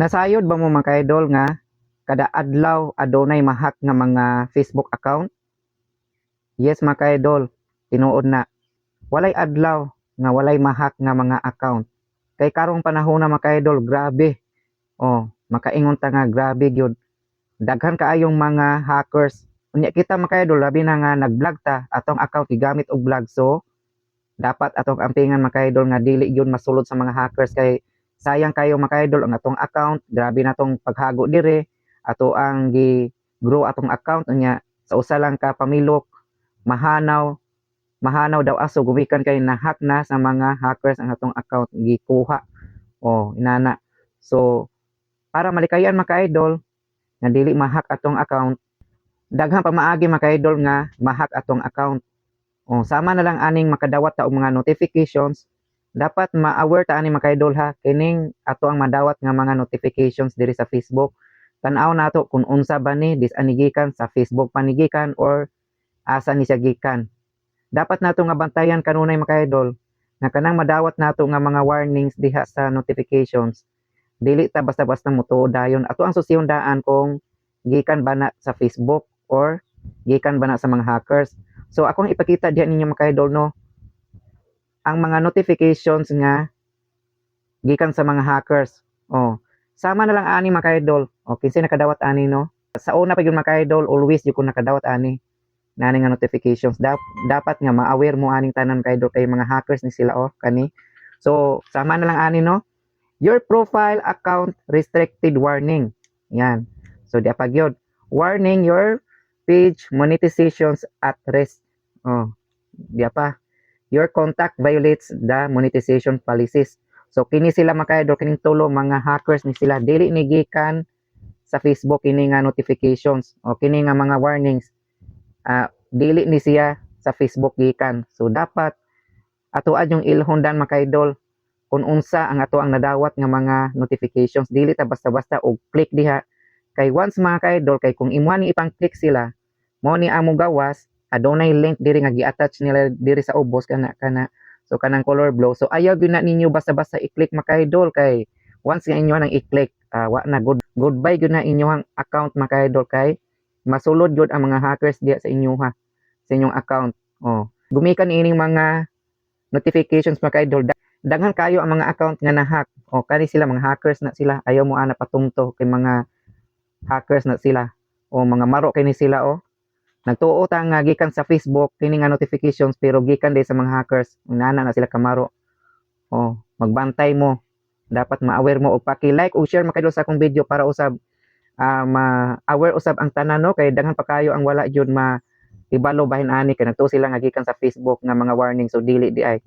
Nasayod ba mo, mga ka-idol, nga kada adlaw adunay ma-hack nga mga Facebook account? Yes, mga ka-idol, tinuod na. Walay adlaw nga walay ma-hack nga mga account. Kay karong panahon na, mga ka-idol, grabe. Oh, makaingon ta nga grabe gyud. Daghan kaayong mga hackers. Unya kita, mga ka-idol, labi na nga nag-vlog ta, atong account gigamit og vlog, so dapat atong ampingan, mga ka-idol, nga dili gyud masulod sa mga hackers kay sayang kayo, mga ka-idol, ang atong account. Grabe na tong paghago dire, ato ang gi grow atong account, unya sa usa lang ka pamilok mahanaw, mahanaw daw aso gumikan kay na-hack na sa mga hackers ang atong account, gikuha. Oh, inana. So para malikayan, mga ka-idol, nga dili ma-hack atong account, daghan pamaagi, mga ka-idol, nga ma-hack atong account. Oh, sama na lang aning makadawat ta og mga notifications. Dapat ma-aware ta ani, mga ka-idol, ha, kining ato ang madawat nga mga notifications diri sa Facebook. Tan-aw nato kung unsa ba ni dis ani, gikan sa Facebook pa ni gikan or asa ni siya gikan. Dapat nato nga bantayan kanunay, mga ka-idol, nga kanang madawat nato nga mga warnings diha sa notifications, dili ta basta-basta motuo dayon. Ato ang susihon daan kung gikan ba na sa Facebook or gikan ba na sa mga hackers. So akong ipakita diha ninyo, mga ka-idol, no, ang mga notifications nga gikan sa mga hackers. Oh, sama na lang ani, mga ka-idol. O kinsa nakadawat ani, no? Sa una pa gyud, mga ka-idol, always jud ko nakadawat ani nani nga notifications. Dapat nga ma-aware mo aning tanan, ka-idol, kay mga hackers ni sila. Oh, kani. So sama na lang ani, no, "Your profile account restricted warning." Yan. So di pa gyud, "Warning, your page monetizations at risk." Oh, di pa, "Your contact violates the monetization policies." So kini sila, mga ka-idol, kining tulo, mga hackers ni sila. Dili ni gikan sa Facebook kini nga notifications o kini nga mga warnings. Dili ni siya sa Facebook gikan. So dapat atoa yung ilhon dan, mga ka-idol, kung unsa ang ato ang nadawat nga mga notifications. Dili ta basta-basta og click diha kay once, mga ka-idol, kay kung imuha ni ipang click sila mo ni amo gawas, adunay link diri nga gi-attach nila diri sa ubos, kana kana, so kanang color blue. So ayaw gyud na ninyo basta-basta i-click, mga ka-idol, kay once nga inyo nang i-click, wa na, goodbye gyud na inyong account, mga ka-idol, kay masulod gyud ang mga hackers diha sa inyo ha, sa inyong account. Oh, gumikan ining mga notifications, mga ka-idol. Daghan kayo ang mga account nga na-hack. O kani sila, mga hackers na sila. Ayaw mo ana patumto kay mga hackers na sila o mga maro kini sila. O nagtuo ta nga gikan sa Facebook kini nga notifications, pero gikan diay sa mga hackers. Nana na sila kamaro. Oh, magbantay mo, dapat ma-aware mo. Og paki-like o share, mga ka-idol, sa akong video para usab ma-aware usab ang tanan, no, kay daghan pa kayo ang wala jud ma ibalo bahin ani, kay nagtuo sila nga gikan sa Facebook nga mga warning, so dili di ay.